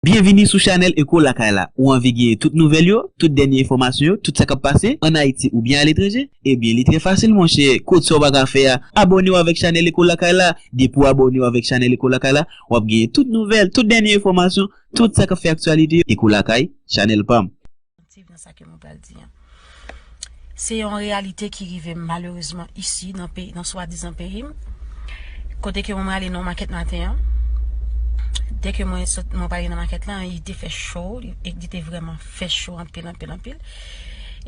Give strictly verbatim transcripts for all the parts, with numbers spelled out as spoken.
Byenvini sou chanèl Eko Lakay la. Ou anvi gen tout nouvèl yo, tout dènye enfòmasyon yo, tout sa k ap pase ann Ayiti oubyen aletranje? Ebyen, li trè fasil, monchè. Kot sa w pa ka fè a, abòne w avèk chanèl Eko Lakay la. Depi w abòne w avèk chanèl Eko Lakay la, w ap genyen tout nouvèl, tout dènye enfòmasyon, tout sa k ap fè aktyalite yo. Eko Lakay, chanèl pa m. Attentive nan sa ke mwen pral di an. Se yon reyalite ki rive m malerezman isi nan peyi, nan swadizan peyi m. Kote ke mwen ale nan makèt maten an. Dè ke mwen sot, mwen prale nan makèt la, li te fè cho, li, li te vrèman fè cho anpil, anpil, anpil.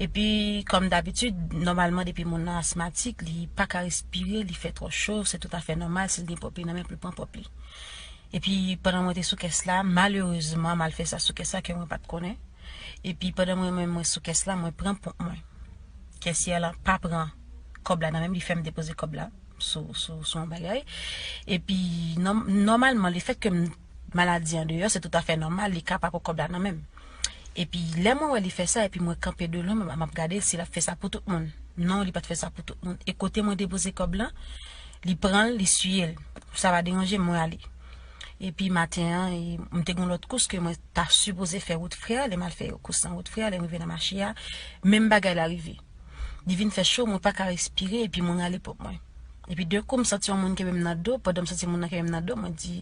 Epi, kòm dabitid, nòmalman depi moun nan asmatik, li pa ka respire, li fè twò cho, se toutafè nòmal, si l gen pòp li nan men, pou l pran pòp li. Epi, pandan mwen te sou kès la, malerezman, m al fè sa sou kès la ke mwen pa t konnen. Epi, pandan mwen menm mwen sou kès la, mwen pran pòp mwen. Kesyè lan pa pran kòb la nan men m, li fè m depoze kòb la sou, sou, sou yon bagay. Epi, nòm-, nòmalman, lefèt ke m maladi an deyò, se toutafè nòmal, li ka pa pran kòb la nan men m. Epi, lè mwen wè li fè sa, epi mwen kanpe de lwen, m, m ap gade si l ap fè sa pou tout moun. Non, li pa t fè sa pou tout moun. E kote mwen depoze kòb lan, li pran l, li siye l. Sa pa deranje m, mwen ale. Epi maten an, e, m te gen yon lòt kous ke mwen ta sipoze fè wout frè, lè m al fè kous nan wout frè, lè m rive nan mache a, menm bagay la rive. Li vin fè cho, mwen pa ka respire, epi mwen rale pòp mwen. Epi de kou, m santi yon moun kenbe m nan do, pandan m santi moun nan kenbe m nan do, mwen di,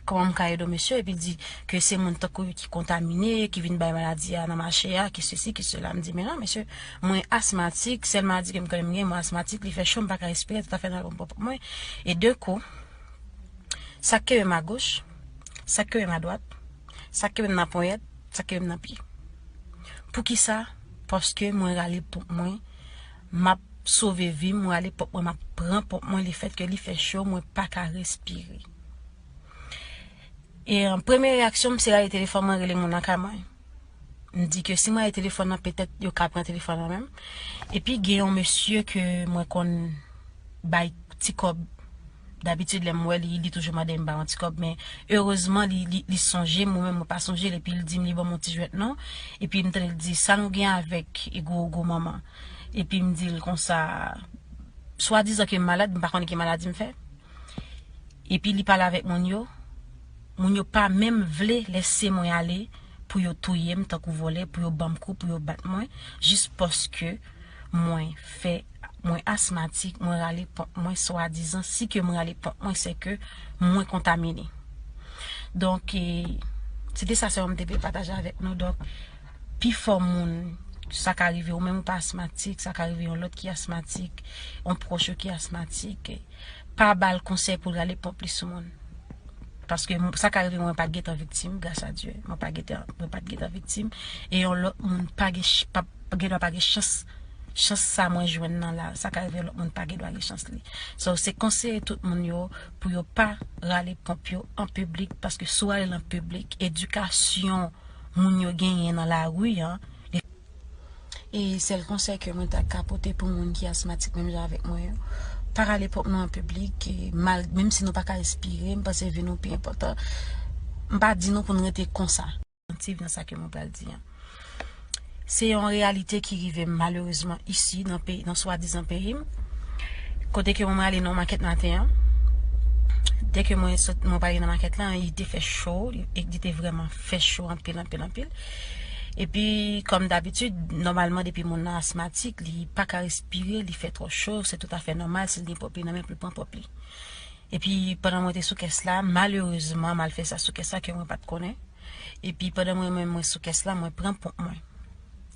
"Kòman m ka ede w, mesye?" Epi l di ke se moun tankou yo ki kontamine, ki vin bay maladi a nan mache a, ki sesi, ki sela. M di, "Men non, mesye, mwen asmatik, sèl maladi ke m konnen m gen, mwen asmatik, li fè cho, m pa ka respire, toutafè nan pòp mwen." E de kou, sa k kenbe m agoch, sa k kenbe m adwat, sa k kenbe m nan ponyèt, sa k kenbe m nan pye. Poukisa? Paske mwen rale pòp mwen, m ap sove vi m, mwen rale pòp mwen, m ap pran pòp mwen, lefèt ke li fè cho, mwen pa ka respire. E, an, premye reyaksyon m, se rale telefòn mwen, rele moun nan kay mwen. M di ke si mwen rale telefòn nan, petèt yo ka pran telefòn nan menm. Epi gen yon mesye ke mwen konn bay ti kòb. Dabitid, lè m wè li, li toujou mande m ba yon ti kòb, men erezman, li, li, li sonje m, mwen menm, mwen pa sonje l, epi l di m li ban m yon ti jwèt non. Epi m tande l di, "Sa nou gen avèk gwo, gwo manman?" Epi m di l konsa, swadizan ke m malad, m pa konnen ki maladi m fè. Epi li pale avèk moun yo. Moun yo pa menm vle lèse mwen ale pou yo touye m tankou vòlè, pou yo ban m kou, pou yo bat mwen, jis paske mwen fè, mwen asmatik, mwen rale pòp mwen, swadizan, si ke mwen rale pòp mwen, se ke mwen kontamine. Donk, e, se te sa sèlman m te vle pataje avèk nou. Donk, pifò moun, sa ka rive, ou menm ou pa asmatik, sa ka rive yon lòt ki asmatik, yon pwòch ou ki asmatik, pa ba l konsèy pou l rale pòp li sou moun. Paske m, sa ka rive mwen pa t gentan viktim, gras a Dye, mwen pa gentan, mwen pa t gentan viktim, e yon lòt moun pa gen ch-, pa, pa gen dwa pa gen chans, chans sa mwen jwenn nan la, sa ka rive yon lòt moun pa gen dwa gen chans li. So, se konseye tout moun yo pou yo pa rale pòp yo an piblik, paske si w rale l an piblik, edikasyon moun yo genyen nan lari an, li E sèl konsèy ke mwen ta ka pote pou moun ki asmatik menm jan avèk mwen yo, pa rale pòp nou an piblik, e mal, menm si nou pa ka respire, m panse vi nou pi enpòtan. M pa di nou pou n rete konsa. Attentive nan sa ke mwen pral di an. Se yon reyalite ki rive m malerezman isi, nan peyi, nan swadizan peyi m. Kote ke mwen ale nan makèt maten an, dè ke mwen sot, mwen prale nan makèt la, li te fè cho, li, li te vrèman fè cho anpil, anpil, anpil. Epi, kòm dabitid, nòmalman, depi moun nan asmatik, li pa ka respire, li fè twò cho, se toutafè nòmal, si l gen pòp li nan men, pou l pran pòp li. Epi, pandan mwen te sou kès la, malerezman, m al fè sa sou kès la ke mwen pa t konnen. Epi, pandan mwen, mwen, mwen sou kès la, mwen pran pòp mwen.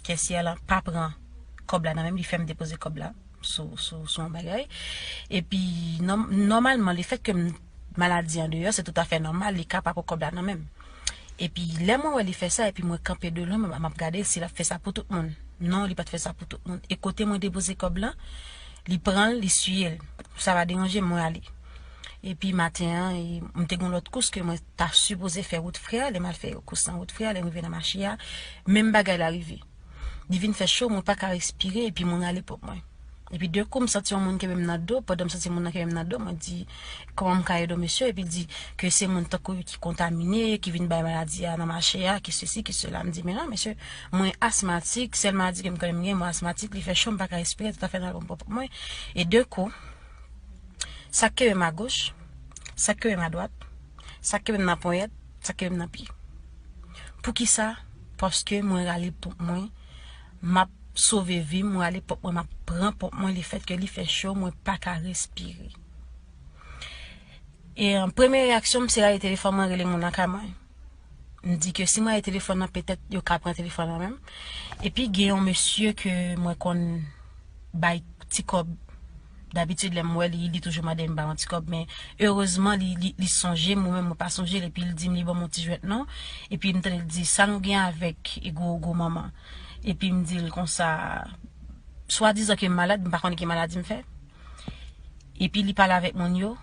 Kesyè lan pa pran kòb la nan men m, li fè m depoze kòb la sou, sou, sou yon bagay. Epi, nòm-, nòmalman, lefèt ke m maladi an deyò, se toutafè nòmal, li ka pa pran kòb la nan men m. Epi, lè mwen wè li fè sa, epi mwen kanpe de lwen, m, m ap gade si l ap fè sa pou tout moun. Non, li pa t fè sa pou tout moun. E kote mwen depoze kòb lan, li pran l, li siye l. Sa pa deranje m, mwen ale. Epi maten an, e, m te gen yon lòt kous ke mwen ta sipoze fè wout frè, lè m al fè kous nan wout frè, lè m rive nan mache a, menm bagay la rive. Li vin fè cho, mwen pa ka respire, epi mwen rale pòp mwen. Epi de kou, m santi yon moun kenbe m nan do, pandan m santi moun nan kenbe m nan do, mwen di, "Kòman m ka ede w, mesye?" Epi l di ke se moun tankou yo ki kontamine, ki vin bay maladi a nan mache a, ki sesi, ki sela. M di, "Men non, mesye, mwen asmatik, sèl maladi ke m konnen m gen, mwen asmatik, li fè cho, m pa ka respire, toutafè nan pòp mwen." E de kou, sa k kenbe m agoch, sa k kenbe m adwat, sa k kenbe m nan ponyèt, sa k kenbe m nan pye. Poukisa? Paske mwen rale ponp mwen, m ap sove vi m, mwen rale ponp mwen, m ap pran ponp mwen, lefètke li fè cho, mwen pa ka respire. E, an, premye reyaksyon m, se rale telefòn mwen, rele moun nan kay mwen. M di ke si mwen rale telefòn nan, petèt yo ka pran telefòn nan menm. Epi gen yon mesye ke mwen konn bay ti kòb. Dabitid, lè m wè li, li toujou mande m ba yon ti kòb, men erezman, li, li, li sonje m, mwen menm, mwen pa sonje l, epi l di m li ban m yon ti jwèt non. Epi m tande l di, "Sa nou gen avèk gwo, gwo manman?" Epi m di l konsa, swadizan ke m malad, m pa konnen ki maladi m fè. Epi li pale avèk moun yo.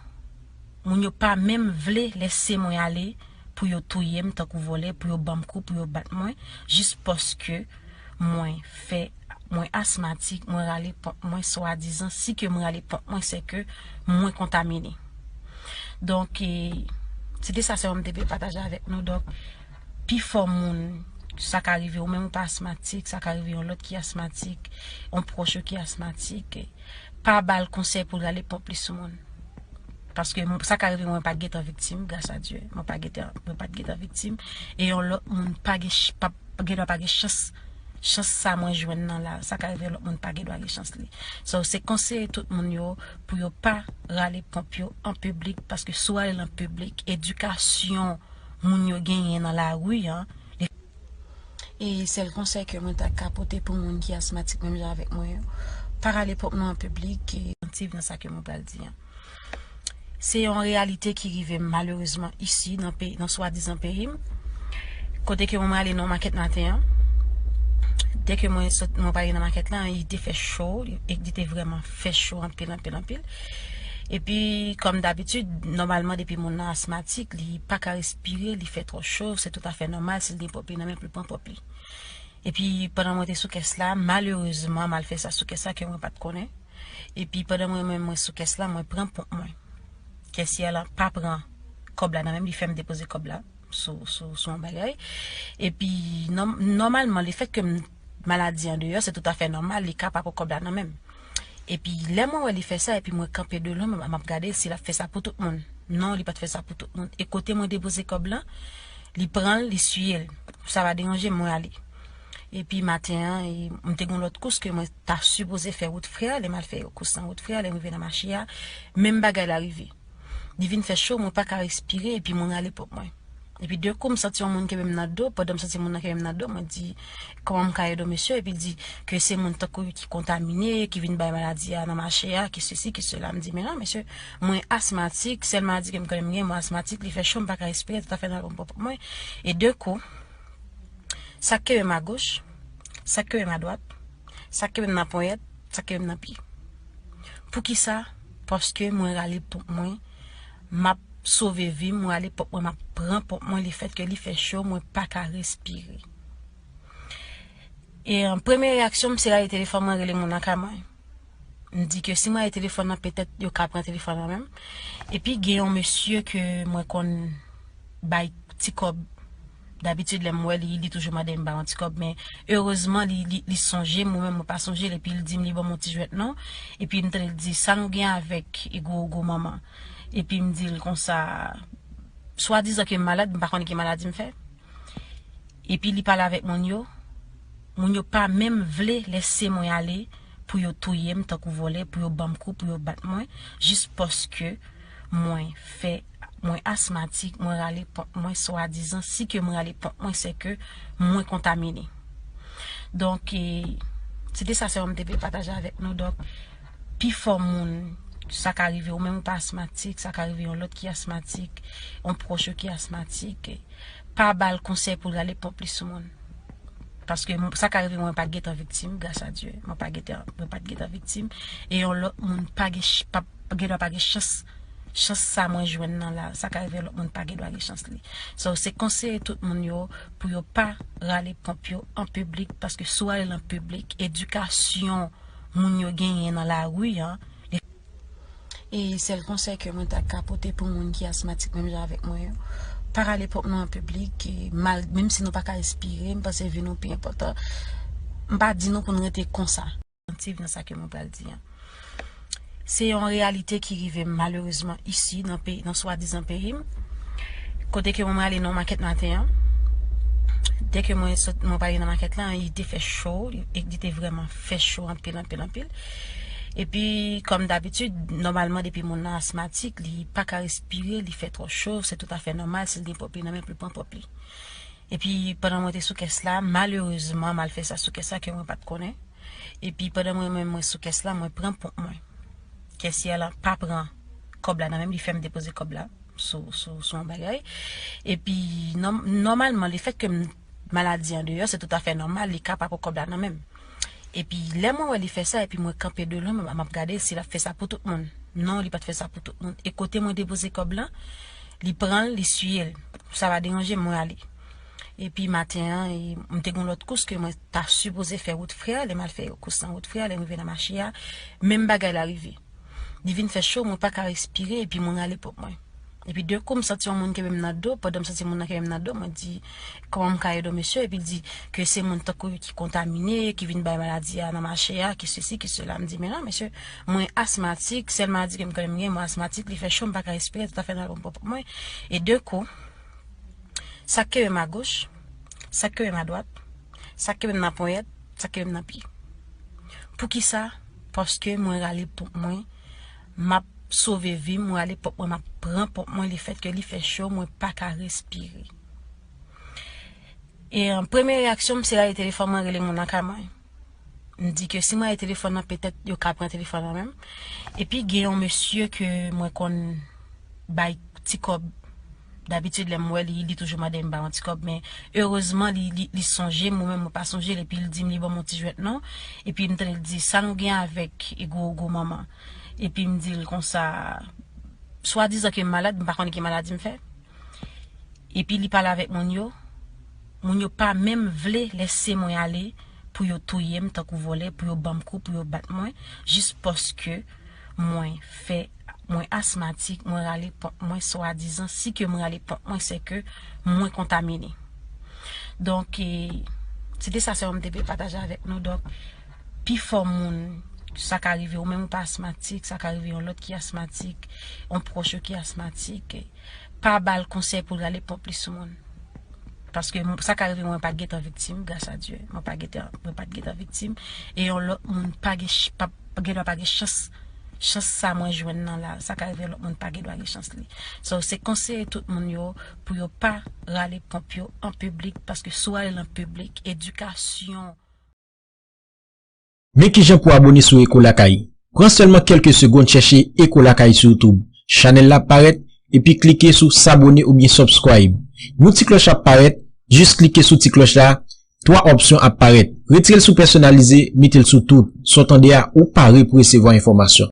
Moun yo pa menm vle lese mwen ale pou yo touye m tankou vòlè, pou yo ban m kou, pou yo bat mwen, jis paske mwen fè, mwen asmatik, mwen rale ponp mwen, swadizan, si ke mwen rale ponp mwen, se ke mwen kontamine. Donk, e, se te sa sèlman m te vle pataje avèk nou. Donk, pifò moun, sa ka rive ou menm ou pa asmatik, sa ka rive yon lòt ki asmatik, yon pwòch ou ki asmatik, pa ba l konsèy pou l rale ponp li sou moun. Paske m, sa ka rive mwen pa t gentan viktim, gras a Dye. Mwen pa gentan, mwen pa t gentan viktim. E yon lòt moun pa gen ch-, pa, pa gen dwa pa gen chans, chans sa mwen jwenn nan la. Sa ka rive yon lòt moun pa gen dwa gen chans li. So, se konseye tout moun yo pou yo pa rale ponp yo an piblik, paske si w rale l an piblik, edikasyon moun yo genyen nan lari an, li E sèl konsèy ke mwen ta ka pote pou moun ki asmatik menm jan avèk mwen yo, pa rale ponp nou an piblik, e atantiv nan sa ke mwen pral di an. Se yon reyalite ki rive malerezman isi, nan peyi, nan swadizan peyi m. Kote ke mwen ale nan makèt maten an, dè ke mwen sot, mwen pale nan makèt la, li te fè cho, li, li te vrèman fè cho anpil, anpil, anpil. Epi, kòm dabitid, nòmalman, depi moun nan asmatik, li pa ka respire, li fè twò cho, se toutafè nòmal, si l gen ponp li nan men pou l pran ponp li. Epi, pandan mwen te sou kès la, malerezman, m al fè sa sou kès la ke mwen pa t konnen. Epi, pandan mwen menm mwen sou kès la, mwen pran ponp mwen. Kesyè la pa pran kòb la nan men m, li fè m depoze kòb la sou, sou, sou yon bagay. Epi, nòm-, nòmalman, lefètke m maladi an deyò, se toutafè nòmal, li ka pa pran kòb la nan men m. Epi, lè mwen wè li fè sa, epi mwen kanpe de lwen, m, m ap gade si l ap fè sa pou tout moun. Non, li pa t fè sa pou tout moun. E kote mwen depoze kòb la, li pran l, li siye l. Sa pa deranje m, mwen ale. Epi maten an, e, m te gen yon lòt kous ke mwen ta sipoze fè wout frè a, lè m al fè kous nan wout frè a, lè m rive nan mache a, menm bagay la rive. Li vin fè cho, mwen pa ka respire, epi mwen rale ponp mwen. Epi de kou, m santi yon moun kenbe m nan do, pandan m santi moun nan kenbe m nan do, mwen di, "Kòman m ka ede w, mesye?" Epi l di ke se moun tankou yo ki kontamine, ki vin bay maladi a nan mache a, ki sesi, ki sela. M di, "Men non, mesye, mwen asmatik, sèl maladi ke m konnen m gen, mwen asmatik, li fè cho, m pa ka respire, toutafè nan ponp mwen." E de kou, sa k kenbe m agoch, sa k kenbe m adwat, sa k kenbe m nan ponyèt, sa k kenbe m nan pye. Poukisa? Paske mwen rale ponp mwen, m ap sove vi m, mwen rale ponp mwen, m ap pran ponp mwen, lefètke li fè cho, mwen pa ka respire. E, an, premye reyaksyon m, se rale telefòn mwen, rele moun nan kay mwen. M di ke si mwen rale telefòn nan, petèt yo ka pran telefòn nan menm. Epi gen yon mesye ke mwen konn bay ti kòb. Dabitid, lè m wè li, li toujou mande m ba yon ti kòb, men erezman, li, li, li sonje m, mwen menm, mwen pa sonje l, epi l di m li ban m yon ti jwèt non. Epi m tande l di, "Sa nou gen avèk gwo, gwo manman?" Epi m di l konsa, swadizan ke m malad, m pa konnen ki maladi m fè. Epi li pale avèk moun yo. Moun yo pa menm vle lese mwen ale pou yo touye m tankou vòlè, pou yo ban m kou, pou yo bat mwen, jis paske mwen fè, mwen asmatik, mwen rale ponp mwen, swadizan, si ke mwen rale ponp mwen, se ke mwen kontamine. Donk, e, se te sa sèlman m te vle pataje avèk nou. Donk, pifò moun, sa ka rive ou menm ou pa asmatik, sa ka rive yon lòt ki asmatik, yon pwòch ou ki asmatik, pa ba l konsèy pou l rale ponp li sou moun. Paske m, sa ka rive mwen pa t gentan viktim, gras a Dye. Mwen pa gentan, mwen pa t gentan viktim. E yon lòt moun pa gen ch-, pa, gen dwa pa gen chans, chans sa mwen jwenn nan la. Sa ka rive yon lòt moun pa gen dwa gen chans li. So, se konseye tout moun yo pou yo pa rale ponp yo an piblik, paske si w rale l an piblik, edikasyon moun yo genyen nan lari an, li E sèl konsèy ke mwen ta ka pote pou moun ki asmatik menm jan avèk mwen yo, pa rale ponp nou an piblik, e mal, menm si nou pa ka respire, m panse vi nou pi enpòtan. M pa di nou pou n rete konsa. Atantiv nan sa ke mwen pral di an. Se yon reyalite ki rive malerezman isi, nan peyi, nan swadizan peyi m. Kote ke mwen ale nan makèt maten an, Dèke mwen sot, mwen prale nan makèt la, li te fè cho, li, li te vrèman fè cho anpil, anpil, anpil. Epi, kòm dabitid, nòmalman, depi moun nan asmatik, li pa ka respire, li fè twò cho, se toutafè nòmal, si l gen pòp li nan men, pou l pran pòp li. Epi, pandan mwen te sou kès la, malerezman, m al fè sa sou kès la ke mwen pa t konnen. Epi, pandan mwen menm mwen sou kès la, mwen pran ponp mwen. Kesyè la pa pran kòb la nan men m, li fè m depoze kòb la sou, sou, sou yon bagay. Epi, nòm-, nòmalman, lefètke m maladi andeyò, se toutafè nòmal, li ka pa pran kòb la nan men m. Epi, lè mwen wè li fè sa, epi mwen kanpe de lwen, m, m ap gade si l ap fè sa pou tout moun. Non, li pa t fè sa pou tout moun. E kote mwen depoze kòb la, li pran l, li siye l. Sa pa deranje m, mwen ale. Epi maten an, e, m te gen yon lòt kous ke mwen ta sipoze fè wout frè, lè m al fè kous nan wout frè, lè m rive nan mache a, menm bagay la rive. Li vin fè cho, mwen pa ka respire, epi mwen rale ponp mwen. Epi de kou, m santi yon moun kenbe m nan do, pandan m santi moun nan kenbe m nan do, mwen di, kòman m ka ede w, mesye? Epi l di ke se moun tankou yo ki kontamine, ki vin bay maladi a nan mache a, ki sesi, ki sela. M di, men non, mesye, mwen asmatik, sèl maladi ke m konnen m gen, mwen asmatik, li fè cho, m pa ka respire, toutafè nòmal pou m pran ponp mwen. E de kou, sa k kenbe m agoch, sa k kenbe m adwat, sa k kenbe m nan ponyèt, sa k kenbe m nan pye. Poukisa? Paske mwen rale ponp mwen, m ap sove vi m, mwen rale ponp mwen, m ap pran ponp mwen, lefètke li fè cho, mwen pa ka respire. E, euh, premye reyaksyon m, se rale telefòn mwen, rele moun nan kay mwen. M di ke si mwen rale telefòn nan, petèt yo ka pran telefòn nan menm. Epi gen yon mesye ke mwen konn bay ti kòb. Dabitid, lè m wè li, li toujou mande m ba yon ti kòb, men erezman, li, li, li sonje m, mwen menm, mwen pa sonje l, epi l di m li ban m yon ti jwèt non. Epi m tande l di, sa nou gen avèk gwo, gwo manman? Epi m di l konsa, swadizan ke m malad, m pa konnen ki maladi m fè. Epi li pale avèk moun yo. Moun yo pa menm vle lèse mwen ale pou yo touye m tankou vòlè, pou yo ban m kou, pou yo bat mwen, jis paske mwen fè, mwen asmatik, mwen rale ponp mwen, swadizan, si ke mwen rale ponp mwen, se ke mwen kontamine. Donk, e, se te sa sèlman m te vle pataje avèk nou. Donk, pifò moun, sa ka rive ou menm ou pa asmatik, sa ka rive yon lòt ki asmatik, yon pwòch ou ki asmatik, pa ba l konsèy pou l rale ponp li sou moun. Paske m, sa ka rive mwen pa t gentan viktim, gras a Dye. Mwen pa gentan, mwen pa t gentan viktim. E yon lòt moun pa gen ch-, pa, pa gen dwa pa gen chans, chans sa mwen jwenn nan la. Sa ka rive yon lòt moun pa gen dwa gen chans li. So, se konseye tout moun yo pou yo pa rale ponp yo an piblik, paske si w rale l an piblik, edikasyon. Men kijan pou abone sou Eko Lakay. Pran sèlman kèlke segonn chèche Eko Lakay sou YouTube. Chanèl la ap parèt, epi klike sou sabone oubyen subscribe. Yon ti klòch ap parèt, jis klike sou ti klòch la, twa opsyon ap parèt. Retire l sou pèsonalize, mete l sou tout. Sa w tande a, ou pare pou resevwa enfòmasyon.